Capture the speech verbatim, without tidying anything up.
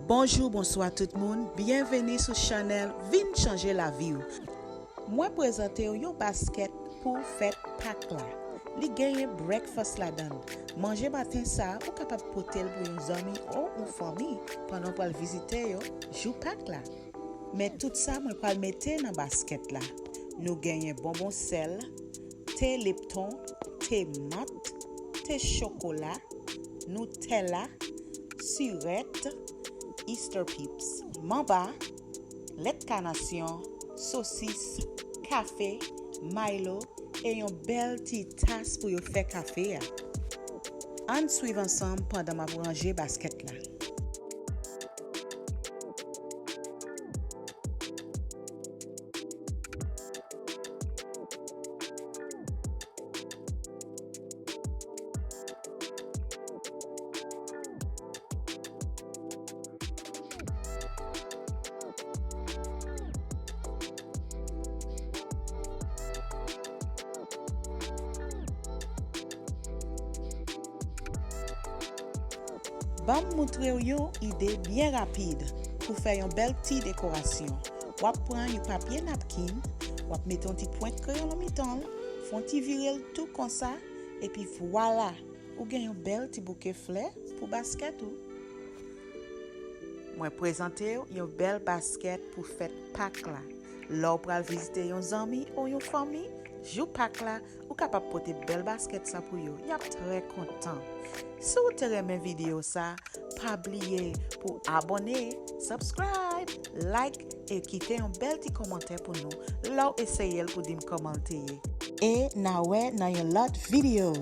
Bonjou, bonswa tout moun, byenveni sou chanèl Vin Chanje Lavi w. Mwen prezante w yon baskèt pou fèt Pak la. Li genyen breakfast ladan l. Manje maten sa a, ou kapab pote l pou yon zanmi o yon fanmi pandan w pral vizite yo jou Pak la. Men tout sa mwen pral mete nan baskèt la. Nou genyen bonbon sèl, te Lipton, te mant, te chokola, Nutella, sirèt, Easter Pips, manba, lèt kanasyon, sosis, kafe, Milo, e yon bèl ti tas pou yo fè kafe a. Ann swiv ansanm pandan m ap ranje baskèt la. Ban m montre w yon ide byen rapid pou fè yon bèl ti dekorasyon. W ap pran yon papye napkin, w ap mete yon ti pwent kreyon nan mitan l, fè yon ti vire l tou konsa, epi vwala, ou gen yon bèl ti bouke flè pou baskèt ou. Mwen prezante w yon bèl baskèt pou fèt Pak la. Lè w pral vizite yon zanmi o yon fanmi, jou Pak la, ou kapab pote bèl baskèt sa pou yo. Y ap trè kontan. Si w te renmen videyo sa, pa bliye pou abòne, subscribe, like e kite yon bèl ti kòmantè pou nou lè w eseye l pou di m kòman l te ye. E n a wè nan yon lòt videyo.